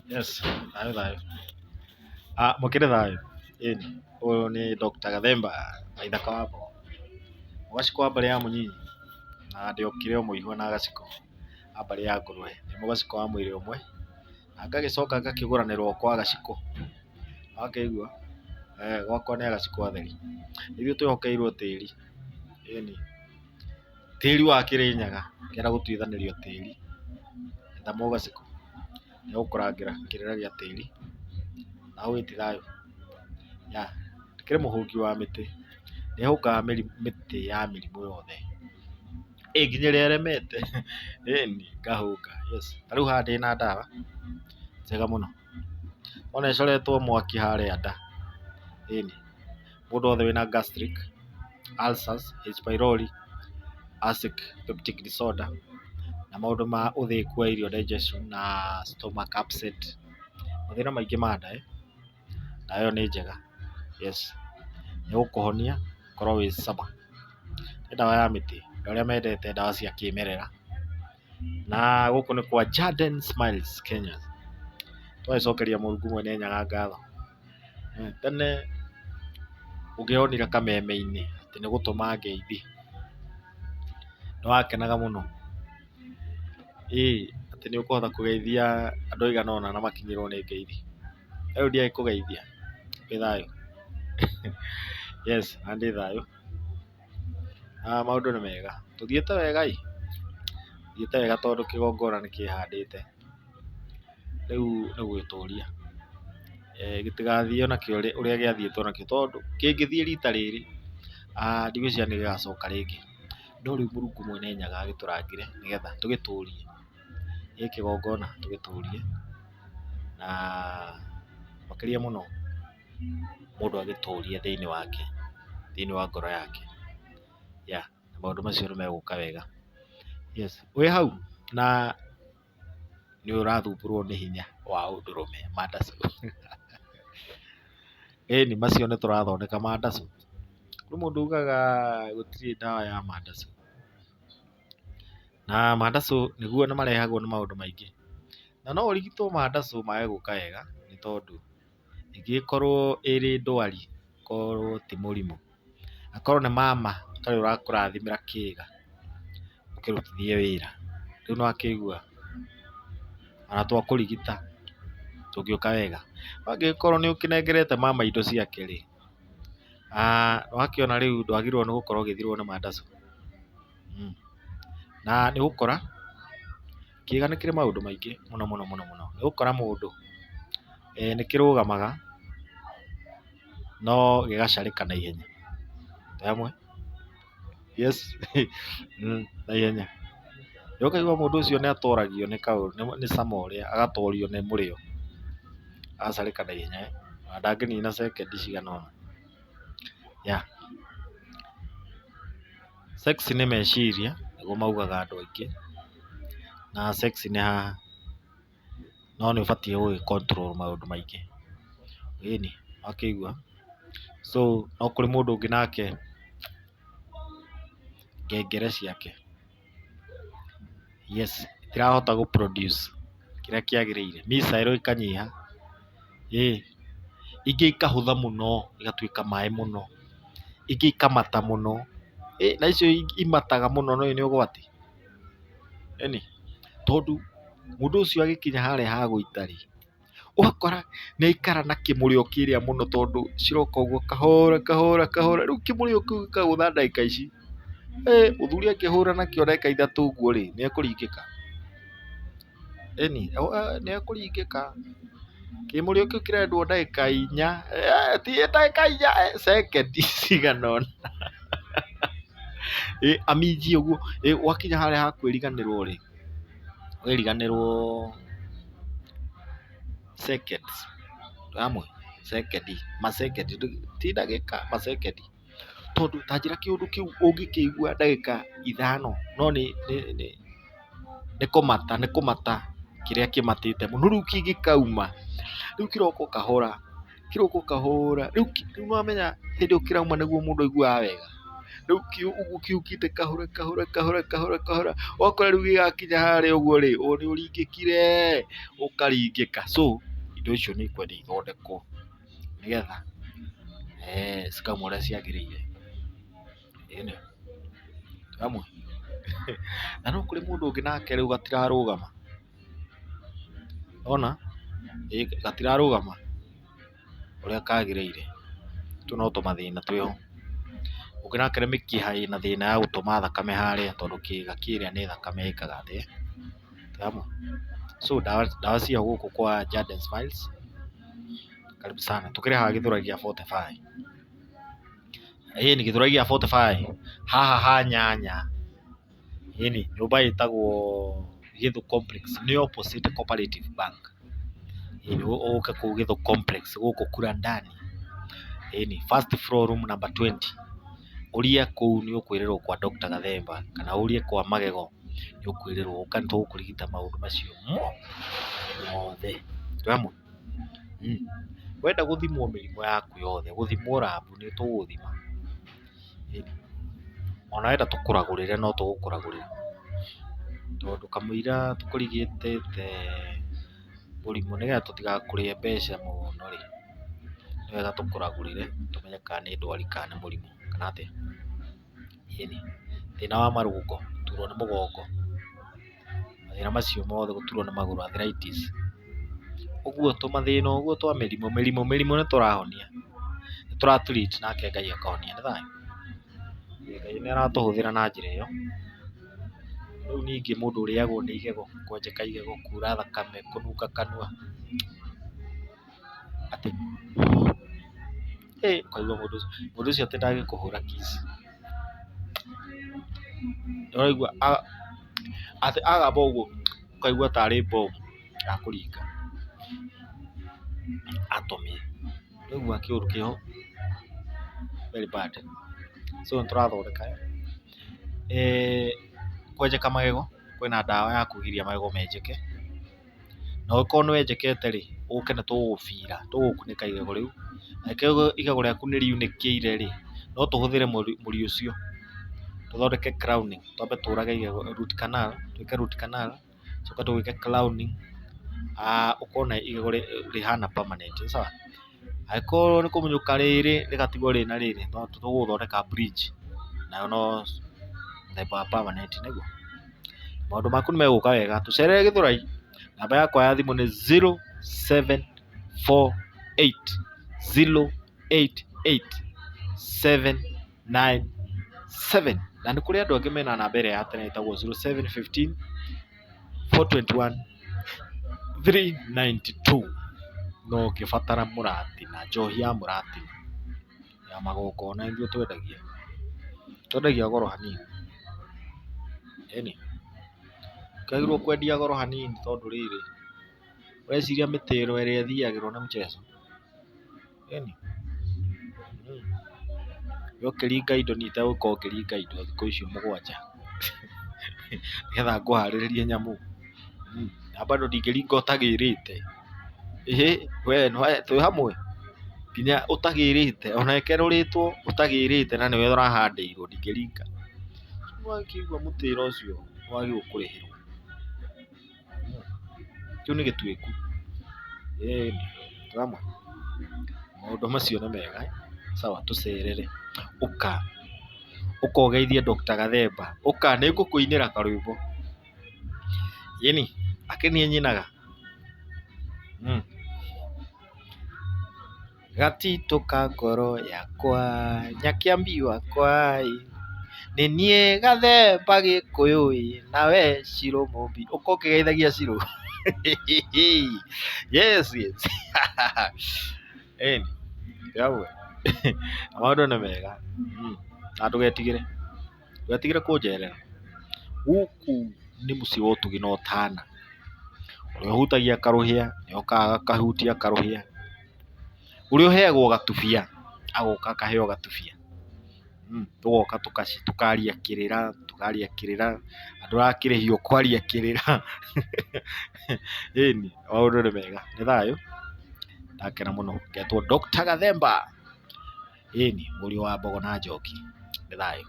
Yes, thayũ thayũ. Ah, mũkĩrĩ thayũ? Ĩni, ũyũ nĩ Dr. Gathemba Waithaka wa Mbogo, Mũgacikũ wa mbarĩ ya Mũnyinyi, na ndĩ o mũihwa na gacikũ a mbarĩ ya ngũrwe, ndĩ mũgacikũ wa mwĩrĩ ũmwe, na ngagĩcoka ngakĩgũranĩrwo kwa gacikũ, wakĩigua, gwakwa nĩ agacikũ atheri, ithuĩ twĩhokeirwo tĩri, ĩni, tĩri wa Kĩrĩnyaga, ũngĩenda gũtuithanĩrio tĩri, etha mũgacikũ, nĩ egũkũrangĩra kĩrĩra gĩa tĩri, na hau ĩti thayũ, yeah, ndĩkĩrĩ mũhũngi wa mĩtĩ, nĩ hũngaga mĩtĩ ya mĩrimũ yothe, ĩ nginya ĩrĩa ĩremete, ĩni ngahũnga, yes. Ta rĩu haha ndĩna ndawa njega mũno, wona ĩcoretwo mwaki harĩa nda, ĩni, mũndũ wothe wĩna gastric, ulcers, H pylori, acid peptic disorder na maũndũ ma ũthĩĩku wa irio digestion na stomach upset, mathĩna maingĩ ma nda, ndawa ĩyo nĩ njega, yes, nĩ ĩgũkũhonia ũkorwo wĩ cama. Nĩ ndawa ya mĩtĩ, andũ arĩa mendete ndawa cia kĩmerera, na gũkũ nĩ kwa Jaden Smiles Kenya, tũgagĩcokeria Mũrungu Mwene Nyaga ngatho. Tene ũngĩonire kameme-inĩ atĩ nĩ gũtũma ngeithi, nĩ wakenaga mũno, ĩ atĩ nĩ ũkũhota kũgeithia andũ aigana ũna na makinyĩrwo nĩ ngeithi. Rĩu ndiagĩkũgeithia, wĩ thayũ? Yes ona niĩ ndĩ thayũ, na maũndũ nĩ mega, tũthiĩte wega ĩ, tũthiĩte wega tondũ kĩgongona nĩ kĩhandĩte, rĩu nĩ gũgĩtũria, gĩtigathiĩ onakĩo ũrĩa gĩathiĩtwo nakĩo tondũ kĩngĩthiĩ rita rĩrĩ, ndigwĩciria nĩ gĩgacoka rĩngĩ, no rĩu Mũrungu mwene Nyaga agĩtũrangĩre nĩgetha tũgĩtũrie, ĩ kĩgongona tũgĩtũrie na makĩria mũno mũndũ agĩtũrie thĩiniĩ wake, thĩiniĩ wa ngoro yake, yeah, na maũndũ macio nĩ megũka wega. Yes, wĩ hau na nĩ ũrathumbũrwo nĩ hinya wa ũndũrũme mandacu ĩni macio nĩ tũrathondeka mandacu. Kwĩ mũndũ ugaga gũtirĩ ndawa ya mandacu, na mandacu nĩguo nĩ marehagwo nĩ maũndũ maingĩ, na no ũrigitwo mandacu mage gũka wega nĩ tondũ ĩngĩgĩkorwo ĩrĩ ndwari korwo ti mũrimũ, akorwo nĩ mama ũtarĩ ũrakũrathimĩra kĩga ũkĩrutithie wĩra, rĩu nĩ wakĩigua ona twakũrigita ndũngĩũka wega. No angĩgĩkorwo nĩ ũkĩnengerete mama indo ciake rĩ, nĩ wakĩona rĩu ndwagĩrĩirwo nĩ gũkorwo ũgĩthirwo nĩ mandacu. Na nĩ ũgũkora kĩga nĩ kĩrĩ maũndũ maingĩ mũno mũno mũno mũno, nĩ ũgũkora mũndũ nĩ kĩrũgamaga no gĩgacarĩka naihenya, twĩ hamwe? Yes, naihenya. Ũkaigua mũndũ ũcio nĩ atoragio nĩ cama ũrĩa, agatorio nĩ mũrĩo, agacarĩka naihenya ona ndangĩnina cekendi cigana ũna, yeah. Sex nĩ meciria nĩguo maugaga andũ aingĩ, na sex nĩ haha, no nĩ ũbatiĩ gũgĩ control maũndũ maingĩ, ĩni wakĩigua. So no kũrĩ mũndũ ũngĩ nake ngengere ciake, yes, itirahota gũ produce kĩrĩa kĩagĩrĩire, missile ikanyiha, ĩ ingĩ ikahũtha mũno igatuĩka maĩ mũno, ingĩ ikamata mũno, ĩ na icio imataga mũno nĩ ũĩ nĩ ũgwati, ĩni, tondũ mũndũ ũcio agĩkinya harĩa ha gũita rĩ, ũgakora nĩ aikara na kĩmũrĩo kĩrĩa mũno tondũ ciroka ũguo kahora kahora kahora, rĩu kĩmũrĩo kĩu gĩkagũtha ndagĩka ici, mũthuri angĩhũra nakĩo ndagĩka ithatũ ũguo rĩ, nĩ ekũringĩka, ĩni nĩ ekũringĩka, kĩmũrĩo kĩu kĩrendwo ndagĩka inya, ti ndagĩka inya, cekendi cigana ũna, aminjie ũguo, wakinya harĩa ha kwĩriganĩrwo rĩ, wĩriganĩrwo seconds, twĩ hamwe? Cekendi, macekendi ti ndagĩka macekendi, tondũ ta njĩra kĩũndũ kĩu ũngĩkĩigua ndagĩka ithano no nĩ kũmata nĩ kũmata kĩrĩa kĩmatĩte mũno, rĩu kĩngĩkauma, rĩu kĩroka o kahora, kĩroka o kahora, rĩu nĩ wamenya hĩndĩ ĩyo kĩrauma nĩguo mũndũ aiguaga wega, Rĩu ũguo kĩhukĩte kahora kahora kahora kahora kahora, wakora rĩu gĩgakinya harĩa ũguo rĩ, nĩ ũringĩkire, ũkaringĩka. So indo icio nĩ ikwenda ithondekwo nĩgetha cikauma ũrĩa ciagĩrĩire. Ĩni, twĩ hamwe? Na no kũrĩ mũndũ ũngĩ nake rĩu gatirarũgama, nĩwona? Ĩ gatirarũgama ũrĩa kagĩrĩire, tũu no tũmathĩna twĩho. Ũngĩ nake nĩ mĩkiha ĩna thĩna ya gũtũma thakame harĩa tondũ kĩga kĩrĩa nĩ thakame ĩkaga atĩa, twĩ hamwe? So ndawa ciĩho gũkũ kwa Jandens Smiles, karibu sana. Tũkĩrĩ haha Gĩthũrai gĩa 45. Ĩni Gĩthũrai gĩa 45, haha ha nyanya, ĩni nyũmba ĩtagwo Gĩthũ Complex, nĩ opposite Cooperative Bank. Ĩni ũke kũu Gĩthũ Complex gũkũ kura ndani, ĩni first floor room number 20. Ũrie kũu nĩ ũkwĩrĩrwo kwa Dr. Gathemba kana ũrie kwa Magego nĩ ũkwĩrĩrwo, ũka nĩ tũgũkũrigita maũndũ macio mothe. Twĩ hamwe? Wenda gũthimwo mĩrimũ yaku yothe, gũthimwo rabu nĩ tũgũgũthima. Ĩni, ona wenda tũkũragũrĩre no tũgũkũragũrĩra, tondũ kamũira tũkũrigitĩte mũrimũ nĩgetha tũtigakũrĩe mbeca mũno rĩ, nĩ wega tũkũragũrĩre tũmenye kana nĩ ndwari kana nĩ mũrimũ kana atĩa. Ĩni, thĩna wa marũngo, gũturwo nĩ mũgongo, mathĩna macio mothe, gũturwo nĩ magũrũ, arthritis, ũguo tũmathĩna ũguo twa mĩrimũ mĩrimũ mĩrimũ nĩ tũrahonia, nĩ tũra treat nake Ngai akahonia, nĩ thayũ? Ngai nĩ aratũhũthĩra na njĩra ĩyo. Rĩu ningĩ mũndũ ũrĩagwo nĩ igego, kwenjeka igego, kura thakame, kũnunga kanua, atĩ ũkaigua mũndũ ũcio, mũndũ ũcio atĩ ndangĩkũhũra kiss. Ũraigua atĩ agamba ũguo ũkaigua tarĩ bomu yakũringa atomy. Ũraigua kĩũndũ kĩho very bad. So nĩ tũrathondeka. Kwenjeka magego, kwĩna ndawa ya kũgiria magego menjeke, na ũngĩkorwo nĩ wenjekete rĩ, ũke nĩ tũgũgũbira, tũgũgũkunĩka igego rĩu, angĩkorwo igego rĩaku nĩ riunĩkĩire rĩ, no tũhũthĩre mũri ũcio tũthondeke crowning, twambe tũrage igego root canal, twĩke root canal, tũcoke tũgwĩke crowning, ũkorwo na igego rĩhana permanent, nĩ sawa? Angĩkorwo nĩ kũmunyũka rĩrĩ rĩgatigwo rĩna rĩrĩ, no tũgũgũthondeka bridge, nayo no mũthemba wa permanent nĩguo. Maũndũ maku nĩ megũka wega, tũcerere Gĩthũrai, namba yakwa ya thimũ nĩ 0748 088 797. Na nĩ kũrĩ andũ angĩ mena namba ĩrĩa ya tene ĩtagwo 0715 421 392. No ũngĩbatara mũratina, njohi ya mũratina ya magongona ithuĩ twendagia, twendagia goro hanini, ĩni, kĩagĩrĩirwo kwendia goro hanini tondũ rĩrĩ, ũreciria mĩtĩro ĩrĩa ĩthiagĩrwo nĩ mchezo? Ĩni, we ũkĩringa indo niĩ itegũkorwo ngĩringa indo thikũ icio mũgwanja nĩgetha ngũharĩrĩrie nyamũ, na bado ndingĩringa ũtagĩrĩte, ĩhĩ we twĩ hamwe? Nginya ũtagĩrĩte ona ĩkerũrĩtwo ũtagĩrĩte na nĩwe ũrahandĩirwo ndingĩringa. Nĩwakĩigua mũtĩro ũcio nĩwagĩrĩirwo kũrĩhĩrwo, kĩu nĩ gĩtuĩku, ĩni twĩ hamwe? Maũndũ macio nĩ mega, sawa tũcerere, ũka, ũka ũgeithie Dr. Gathemba, ũka nĩ ngũkũinĩra karwĩmbo, ĩni akĩrĩ niĩ nyinaga. Gatitũ ka ngoro yakwa, Nyakĩambi wakwa ĩ, nĩ niĩ Gathemba Gĩkũyũ ĩ, nawe Shirũ Mũmbi, ũka ũkĩgeithagia Shirũ. Yes, yes. Ĩni, twĩ hamwe? Maũndũ nĩ mega, na ndũgetigĩre, ndũgetigĩre kũnjerera, gũkũ nĩ mũciĩ wa ũtugi na ũtana, ũrĩa ũhutagia karũhĩa nĩ okaga agakahutia karũhĩa, ũrĩa ũheagwo gatubia agoka akaheo gatubia, tũgoka tũkaria kĩrĩra, tũkaria kĩrĩra na ndũrakĩrĩhio kwaria kĩrĩra, ĩni maũndũ nĩ mega, nĩ thayũ, ndakena mũno, ngetwo Dr. Gathemba, ĩni mũriũ wa Mbogo na Njoki, nĩ thayũ.